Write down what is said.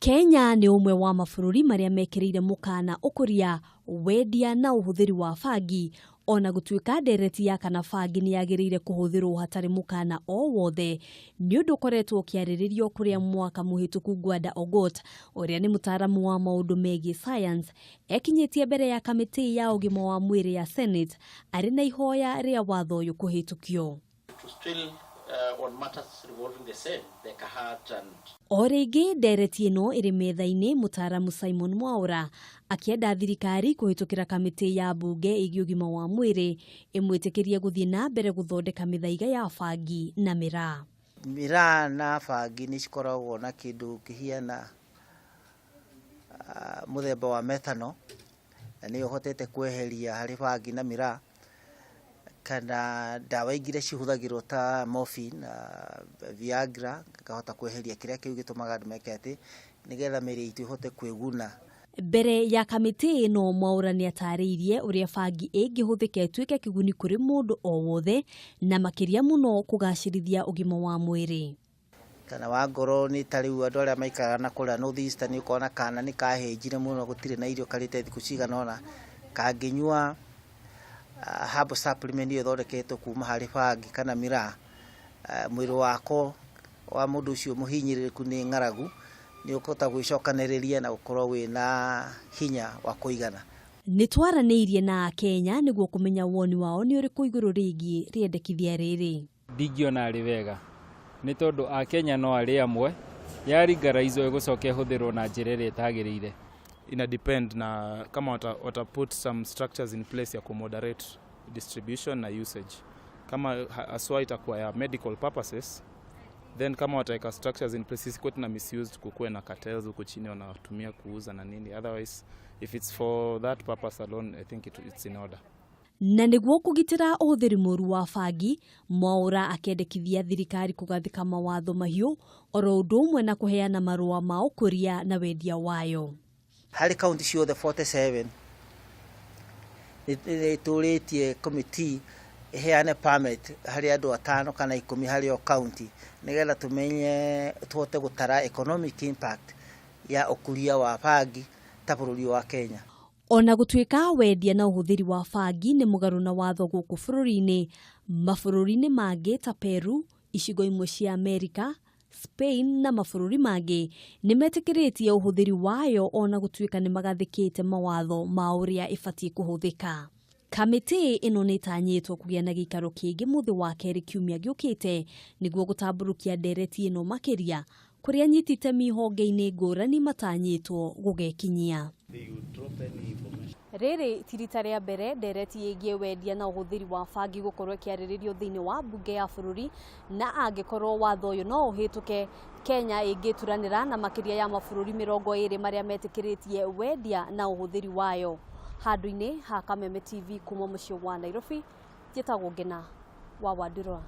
Kenya nĩ ũmwe wa mabũrũri marĩa mekĩrĩire mũkana ũkũria, wendia na ũhũthĩri wa bangi, ona gũtuĩka ndereti ya kana bangi nĩ yagĩrĩire kũhũthĩrwo hatarĩ mũkana o wothe, nĩ ũndũ ũkoretwo ũkĩarĩrĩrio kũrĩa mwaka mũhĩtũku Gwanda Ogot, ũrĩa nĩ mũtaaramu wa maũndũ megiĩ science, ekinyĩtie mbere ya kamĩtĩ ya ũgima wa mwĩrĩ ya Senate arĩ na ihoya rĩa watho ũyũ kũhĩtũkio. To still on matters revolving the same, the Kahat and O rĩngĩ ndereti ĩno ĩrĩ metha-inĩ, mũtaaramu Simon Mwaũra akĩenda thirikari kũhĩtũkĩra kamĩtĩ ya mbunge ĩgiĩ ũgima wa mwĩrĩ ĩmwĩtĩkĩrie gũthiĩ na mbere gũthondeka mĩthaiga ya bangi na mĩraa. Mĩraa na bangi nĩ cikoragwo na kĩndũ kĩhiana mũthemba wa methanol, na nĩyo ũhotete kweheria harĩ bangi na mĩraa, kana ndawa ingĩ iria cihũthagĩrwo ta morphine, Viagra, ngahota kweheria kĩrĩa kĩu gĩtũmaga andũ meke atĩ, nĩgetha mĩrĩ itũ ĩhote kwĩguna. Mbere ya kamĩtĩ ĩno, Mwaũra nĩ atarĩirie ũrĩa bangi ĩngĩhũthĩka ĩtuĩke kĩguni kũrĩ mũndũ o wothe, na makĩria mũno kũgacĩrithia ũgima wa mwĩrĩ. Kana wa ngoro, nĩ ta rĩu andũ arĩa maikaraga na kũrĩa North Eastern, ũkona kana nĩ kahĩnjire mũno, gũtirĩ na irio, karĩte thikũ cigana ũna, kangĩnyua herbal supplement ĩyo ĩthondeketwo kuma harĩ bangi kana mĩraa, mwĩrĩ wako wa mũndũ ũcio mũhinyĩrĩrĩku nĩ ng'aragu nĩ ũkũhota gwĩcokanĩrĩria na gũkorwo wĩna hinya wa kũigana. Nĩ twaranĩirie na Akenya nĩguo kũmenya woni wao nĩ ũrĩkũ igũrũ rĩgiĩ rĩendekithia rĩrĩ. Ndingĩona arĩ wega, nĩ tondũ Akenya no arĩ amwe ya legalize ĩgũcoka ĩhũthĩrwo na njĩra ĩrĩa ĩtagĩrĩire. Ina depend na kama wata put some structures in place ya kumoderate distribution na usage. Kama haswa itakuwa ya medical purposes, then kama wataweka structures in place, isikuwe tuna misused, kukuwe na cartels huku chini wanatumia kuuza na nini. Otherwise, if it's for that purpose alone, I think it's in order. Na nĩguo kũgitĩra ũhũthĩri mũru wa bangi, Mwaũra akĩendekithia thirikari kũgathĩka mawatho mahiũ oro ũndũ ũmwe na kũheana marũa ma ũkũria na wendia wayo. Harĩ kaunti ciothe 47, nĩ tũrĩtie committee ĩheane permit harĩ andũ 5 kana 10 harĩ o kaunti, nĩgetha tũmenye, tũhote gũtara economic impact ya ũkũria wa bangi ta bũrũri wa Kenya. Ona gũtuĩka wendia na ũhũthĩri wa bangi nĩ mũgarũ na watho gũkũ bũrũri-inĩ, mabũrũri-inĩ mangĩ ta Peru, icigo imwe cia Amerika, Spain na mabũrũri mangĩ nĩ metĩkĩrĩtie ũhũthĩri wayo, ona gũtuĩka nĩ magathĩkĩte mawatho ma ũrĩa ĩbatiĩ kũhũthĩka. Kamĩtĩ ĩno nĩ ĩtanyĩtwo kũgĩa na gĩikaro kĩngĩ mũthĩ wa kerĩ kiumia gĩũkĩte nĩguo gũtambũrũkia ndereti ĩno makĩria kũrĩa anyiti itemi honge-inĩ ngũrani matanyĩtwo gũgekinyia. Rĩrĩ ti rita rĩa mbere ndereti ĩgiĩ wendia na ũhũthĩri wa bangi gũkorwo ĩkĩarĩrĩrio thĩinĩ wa mbunge ya bũrũri, na angĩkorwo watho ũyũ no ũhĩtũke, Kenya ĩngĩturanĩra na makĩria ya mabũrũri 20 marĩa metĩkĩrĩtie wendia na ũhũthĩri wayo. Handũ-inĩ ha Kameme TV kuma mũciĩ wa Nairobi, njĩtagwo Ngena wa Wandirwa.